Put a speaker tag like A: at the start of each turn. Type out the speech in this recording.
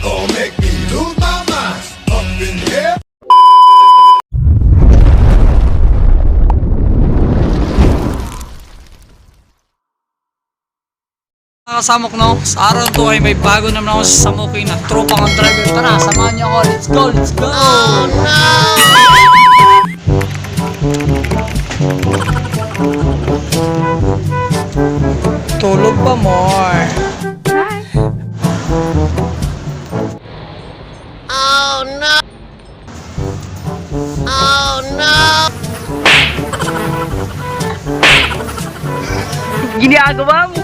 A: Gonna make me lose my mind up in here.
B: Mga kasamok, no? Sa araw na to ay may bago naman ako sa samukin na tropang ang driver. Tara, samahan niyo ako. Let's go, let's go! Oh, no! Tulog pa more.
C: Ginagawa mo.